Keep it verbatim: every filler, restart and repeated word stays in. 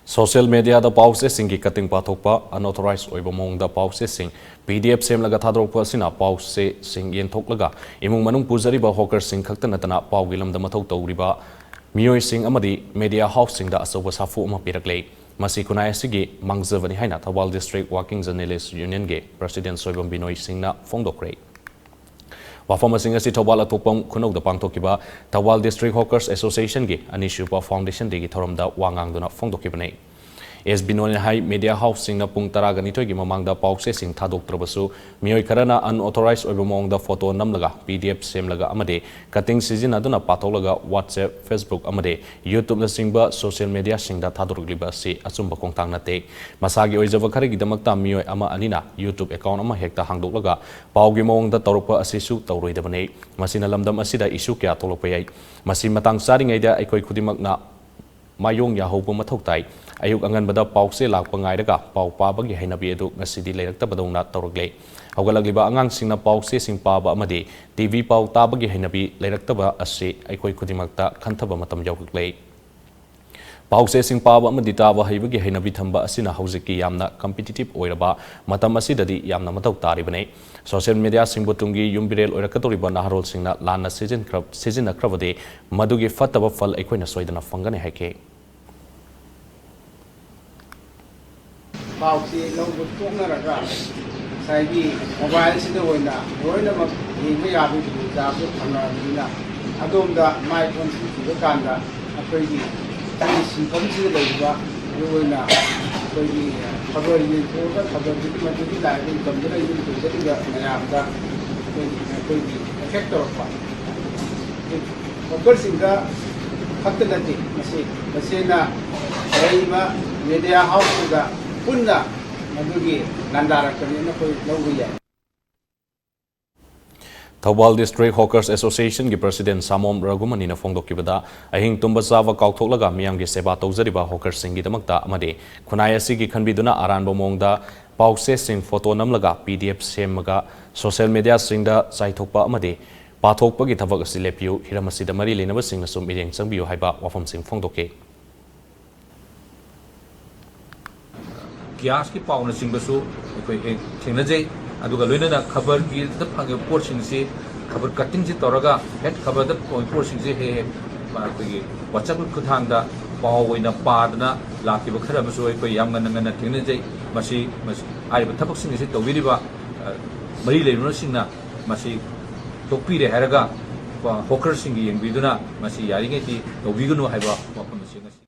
Social ꯃꯦꯗꯤꯌꯥꯗ ꯄꯥꯎꯆꯦꯁꯤꯡꯒꯤ cutting ꯄꯥꯊꯣꯛꯄ, unauthorized ꯑꯣꯏꯕ ꯃꯑꯣꯡꯗ ꯄꯥꯎꯆꯦꯁꯤꯡ, ꯄꯤ ꯗꯤ ꯑꯦꯐ ꯁꯦꯝꯂꯒ ꯊꯥꯗꯣꯔꯛꯄ ꯑꯁꯤꯅ ꯄꯥꯎꯆꯦꯁꯤꯡ ꯌꯦꯟꯊꯣꯛꯂꯒ ꯏꯃꯨꯡ ꯃꯅꯨꯡ ꯄꯨꯖꯔꯤꯕ ꯍꯣꯀꯔꯁꯤꯡ ꯈꯛꯇ ꯅꯠꯇꯅ ꯄꯥꯎꯒꯤ ꯂꯝꯗ ꯃꯊꯧ ꯇꯧꯔꯤꯕ ꯃꯤꯑꯣꯏꯁꯤꯡ ꯑꯃꯗꯤ ꯃꯦꯗꯤꯌꯥ ꯍꯥꯎꯁꯁꯤꯡꯗ ꯑꯆꯧꯕ ꯁꯥꯐꯨ ꯑꯃ ꯄꯤꯔꯛꯂꯦ꯫ ꯃꯁꯤ ꯈꯨꯟꯅꯥꯏ ꯑꯁꯤꯒꯤ ꯃꯥꯡꯖꯕꯅꯤ ꯍꯥꯏꯅ Thoubal District Working Journalist Unionꯒꯤ President Soibam ꯕꯤꯅꯣꯏ ꯁꯤꯡꯅ ꯐꯣꯡꯗꯣꯛꯈ꯭ꯔꯦ꯫ ꯋꯥꯐꯝꯁꯤꯡ ꯑꯁꯤ ꯊꯧꯕꯥꯜ ꯑꯊꯣꯛꯄꯝ ꯈꯨꯅꯧꯗ ꯄꯥꯡꯊꯣꯛꯈꯤꯕ ꯊꯧꯕꯥꯜ District Hawkers Associationꯒꯤ ꯑꯅꯤꯁꯨꯕ Foundation Dayꯒꯤ ꯊꯧꯔꯝꯗ ꯋꯥ ꯉꯥꯡꯗꯨꯅ ꯐꯣꯡꯗꯣꯛꯈꯤꯕꯅꯤ꯫ ꯑꯦꯁ ꯕꯤꯅꯣꯏꯅ ꯍꯥꯏ, ꯃꯦꯗꯤꯌꯥ ꯍꯥꯎꯁꯁꯤꯡꯅ ꯄꯨꯡ ꯇꯔꯥꯒ ꯅꯤꯊꯣꯏꯒꯤ ꯃꯃꯥꯡꯗ ꯄꯥꯎꯆꯦꯁꯤꯡ ꯊꯥꯗꯣꯛꯇ꯭ꯔꯕꯁꯨ, ꯃꯤꯑꯣꯏ ꯈꯔꯅ unauthorized ꯑꯣꯏꯕ ꯃꯑꯣꯡꯗ ꯐꯣꯇꯣ ꯅꯝꯂꯒ, ꯄꯤ ꯗꯤ ꯑꯦꯐ ꯁꯦꯝꯂꯒ ꯑꯃꯗꯤ ꯀꯠꯇꯤꯡ ꯁꯤꯖꯤꯟꯅꯗꯨꯅ ꯄꯥꯊꯣꯛꯂꯒ WhatsApp, Facebook ꯑꯃꯗꯤ YouTube ꯅꯆꯤꯡꯕ ꯁꯣꯁꯤꯌꯦꯜ ꯃꯦꯗꯤꯌꯥꯁꯤꯡꯗ ꯊꯥꯗꯣꯔꯛꯂꯤꯕ ꯑꯁꯤ ꯑꯆꯨꯝꯕ ꯈꯣꯡꯊꯥꯡ ꯅꯠꯇꯦ꯫ ꯃꯁꯥꯒꯤ ꯑꯣꯏꯖꯕ ꯈꯔꯒꯤꯗꯃꯛꯇ ꯃꯤꯑꯣꯏ ꯑꯃ ꯑꯅꯤꯅ YouTube account ꯑꯃ ꯍꯦꯛꯇ ꯍꯥꯡꯗꯣꯛꯂꯒ ꯄꯥꯎꯒꯤ ꯃꯑꯣꯡꯗ ꯇꯧꯔꯛꯄ ꯑꯁꯤꯁꯨ ꯇꯧꯔꯣꯏꯗꯕꯅꯤ꯫ ꯃꯁꯤꯅ ꯂꯝꯗꯝ ꯑꯁꯤꯗ issue ꯀꯌꯥ ꯊꯣꯛꯂꯛꯄ ꯌꯥꯏ꯫ ꯃꯁꯤ ꯃꯇꯥꯡ ꯆꯥꯔꯤꯉꯩꯗ ꯑꯩꯈꯣꯏ ꯈꯨꯗꯤꯡꯃꯛꯅ ꯃꯥꯌꯣꯡ ꯌꯥꯍꯧꯕ ꯃꯊꯧ ꯇꯥꯏ꯫ ꯑꯌꯨꯛ ꯑꯉꯟꯕꯗ ꯄꯥꯎꯆꯦ ꯂꯥꯛꯄ ꯉꯥꯏꯔꯒ ꯄꯥꯎ ꯄꯥꯕꯒꯤ ꯍꯩꯅꯕꯤ ꯑꯗꯨ ꯉꯁꯤꯗꯤ ꯂꯩꯔꯛꯇꯕꯗꯧꯅ ꯇꯧꯔꯛꯂꯦ꯫ ꯍꯧꯒꯠꯂꯛꯂꯤꯕ ꯑꯉꯥꯡꯁꯤꯡꯅ ꯄꯥꯎꯆꯦꯁꯤꯡ ꯄꯥꯕ ꯑꯃꯗꯤ ꯇꯤ ꯚꯤ ꯄꯥꯎ ꯇꯥꯕꯒꯤ ꯍꯩꯅꯕꯤ ꯂꯩꯔꯛꯇꯕ ꯑꯁꯤ ꯑꯩꯈꯣꯏ ꯈꯨꯗꯤꯡꯃꯛꯇ ꯈꯟꯊꯕ ꯃꯇꯝ ꯌꯧꯔꯛꯂꯦ꯫ ꯄꯥꯎꯆꯦꯁꯤꯡ ꯄꯥꯕ ꯑꯃꯗꯤ ꯇꯥꯕ ꯍꯩꯕꯒꯤ ꯍꯩꯅꯕꯤ ꯊꯝꯕ ꯑꯁꯤꯅ ꯍꯧꯖꯤꯛꯀꯤ ꯌꯥꯝꯅ competitive ꯑꯣꯏꯔꯕ ꯃꯇꯝ ꯑꯁꯤꯗꯗꯤ ꯌꯥꯝꯅ ꯃꯊꯧ ꯇꯥꯔꯤꯕꯅꯤ꯫ ꯁꯣꯁꯤꯌꯦꯜ ꯃꯦꯗꯤꯌꯥꯁꯤꯡꯕꯨ ꯇꯨꯡꯒꯤ ꯌꯨꯝꯕꯤꯔꯦꯜ ꯑꯣꯏꯔꯛꯀꯗꯧꯔꯤꯕ ꯅꯍꯥꯔꯣꯜꯁꯤꯡꯅ ꯂꯥꯟꯅ ꯁꯤꯖꯤꯟꯈ꯭ꯔ-, ꯁꯤꯖꯤꯟꯅꯈ꯭ꯔꯕꯗꯤ ꯃꯗꯨꯒꯤ ꯐꯠꯇꯕ ꯐꯜ ꯑꯩꯈꯣꯏꯅ ꯁꯣꯏꯗꯅ ꯐꯪꯒꯅꯤ ꯍꯥꯏꯈꯤ꯫ ꯄꯥꯎꯆꯦ ꯂꯧꯕ ꯇꯣꯛꯅꯔꯒ ꯉꯁꯥꯏꯒꯤ ꯃꯣꯕꯥꯏꯜꯁꯤꯗ ꯑꯣꯏꯅ ꯂꯣꯏꯅꯃꯛ ꯌꯦꯡꯕ ꯌꯥꯕꯒꯤ ꯈꯨꯗꯣꯡꯆꯥꯕꯁꯨ ꯐꯪꯉꯛꯑꯕꯅꯤꯅ, ꯑꯗꯣꯝꯗ ꯃꯥꯏ ꯑꯣꯟꯁꯤꯟꯈꯤꯕ ꯀꯥꯟꯗ ꯑꯩꯈꯣꯏꯒꯤ ꯁꯤꯟꯐꯝꯁꯤꯗ ꯂꯩꯔꯤꯕ, ꯃꯔꯨꯑꯣꯏꯅ ꯑꯩꯈꯣꯏꯒꯤ ꯈꯕꯔ ꯌꯦꯟꯊꯣꯛꯑꯒ ꯈꯕꯔꯗꯨꯒꯤ ꯃꯗꯨꯒꯤ ꯂꯥꯏꯕ ꯏꯟꯀꯝꯗꯨꯅ ꯌꯨꯝ ꯄꯨꯖꯔꯤꯕ ꯃꯌꯥꯝꯗ ꯑꯩꯈꯣꯏꯒꯤ, ꯑꯩꯈꯣꯏꯒꯤ effect ꯇꯧꯔꯛꯄ꯫ ꯍꯣꯀꯔꯁꯤꯡꯗ ꯈꯛꯇ ꯅꯠꯇꯦ, ꯃꯁꯤ ꯇꯁꯦꯡꯅ ꯂꯩꯔꯤꯕ ꯃꯦꯗꯤꯌꯥ ꯍꯥꯎꯁꯁꯤꯡꯗ ꯄꯨꯟꯅ ꯃꯗꯨꯒꯤ ꯂꯥꯟꯗꯥꯔꯛꯄꯅꯦꯅ ꯑꯩꯈꯣꯏ ꯂꯧꯕ ꯌꯥꯏ꯫ ꯊꯧꯕꯥꯜ District Hawkers Associationꯒꯤ President ꯁꯥꯃꯣꯝ ꯔꯘꯨꯃꯅꯤꯅ ꯐꯣꯡꯗꯣꯛꯈꯤꯕꯗ, ꯑꯍꯤꯡ ꯇꯨꯝꯕ ꯆꯥꯕ ꯀꯥꯎꯊꯣꯛꯂꯒ ꯃꯤꯌꯥꯝꯒꯤ ꯁꯦꯕꯥ ꯇꯧꯖꯔꯤꯕ ꯍꯣꯀꯔꯁꯤꯡꯒꯤꯗꯃꯛꯇ ꯑꯃꯗꯤ ꯈꯨꯟꯅꯥꯏ ꯑꯁꯤꯒꯤ ꯈꯟꯕꯤꯗꯨꯅ ꯑꯔꯥꯟꯕ ꯃꯑꯣꯡꯗ ꯄꯥꯎꯆꯦꯁꯤꯡ ꯐꯣꯇꯣ ꯅꯝꯂꯒ ꯄꯤ ꯗꯤ ꯑꯦꯐ ꯁꯦꯝꯃꯒ ꯁꯣꯁꯤꯌꯦꯜ ꯃꯦꯗꯤꯌꯥꯁꯤꯡꯗ ꯆꯥꯏꯊꯣꯛꯄ ꯑꯃꯗꯤ ꯄꯥꯊꯣꯛꯄꯒꯤ ꯊꯕꯛ ꯑꯁꯤ ꯂꯦꯞꯄꯤꯌꯨ, ꯍꯤꯔꯝ ꯑꯁꯤꯗ ꯃꯔꯤ ꯂꯩꯅꯕꯁꯤꯡꯅꯁꯨ ꯃꯤꯠꯌꯦꯡ ꯆꯪꯕꯤꯌꯨ ꯍꯥꯏꯕ ꯋꯥꯐꯝꯁꯤꯡ ꯐꯣꯡꯗꯣꯛꯈꯤ꯫ ꯒ꯭ꯌꯥꯁꯀꯤ ꯄꯥꯎꯅꯆꯤꯡꯕꯁꯨ ꯑꯩꯈꯣꯏ ꯍꯦꯛ ꯊꯦꯡꯅꯖꯩ꯫ ꯑꯗꯨꯒ ꯂꯣꯏꯅꯅ ꯈꯕꯔꯒꯤꯗ ꯐꯪꯉꯤꯕ ꯄꯣꯠꯁꯤꯡꯁꯤ, ꯈꯕꯔ ꯀꯠꯇꯤꯡꯁꯤ ꯇꯧꯔꯒ ꯍꯦꯛ ꯈꯕꯔꯗ ꯐꯪꯉꯤꯕ ꯄꯣꯠꯁꯤꯡꯁꯤ ꯍꯦꯛ ꯍꯦꯛ ꯑꯩꯈꯣꯏꯒꯤ WhatsApp ꯈꯨꯠꯊꯥꯡꯗ ꯄꯥꯎ ꯑꯣꯏꯅ ꯄꯥꯗꯅ ꯂꯥꯛꯈꯤꯕ ꯈꯔ ꯑꯃꯁꯨ ꯑꯩꯈꯣꯏ ꯌꯥꯝ ꯉꯟꯅ ꯉꯟꯅ ꯊꯦꯡꯅꯖꯩ꯫ ꯃꯁꯤ, ꯃꯁꯤ ꯍꯥꯏꯔꯤꯕ ꯊꯕꯛꯁꯤꯡ ꯑꯁꯤ ꯇꯧꯕꯤꯔꯤꯕ, ꯑ, ꯃꯔꯤ ꯂꯩꯅꯕꯁꯤꯡꯅ ꯃꯁꯤ ꯇꯣꯛꯄꯤꯔꯦ ꯍꯥꯏꯔꯒ, ꯑ, ꯍꯣꯀꯔꯁꯤꯡꯒꯤ ꯌꯦꯡꯕꯤꯗꯨꯅ ꯃꯁꯤ ꯌꯥꯔꯤꯉꯩꯗꯤ ꯇꯧꯕꯤꯒꯅꯨ ꯍꯥꯏꯕ ꯋꯥꯐꯝ ꯑꯁꯤ ꯉꯁꯤ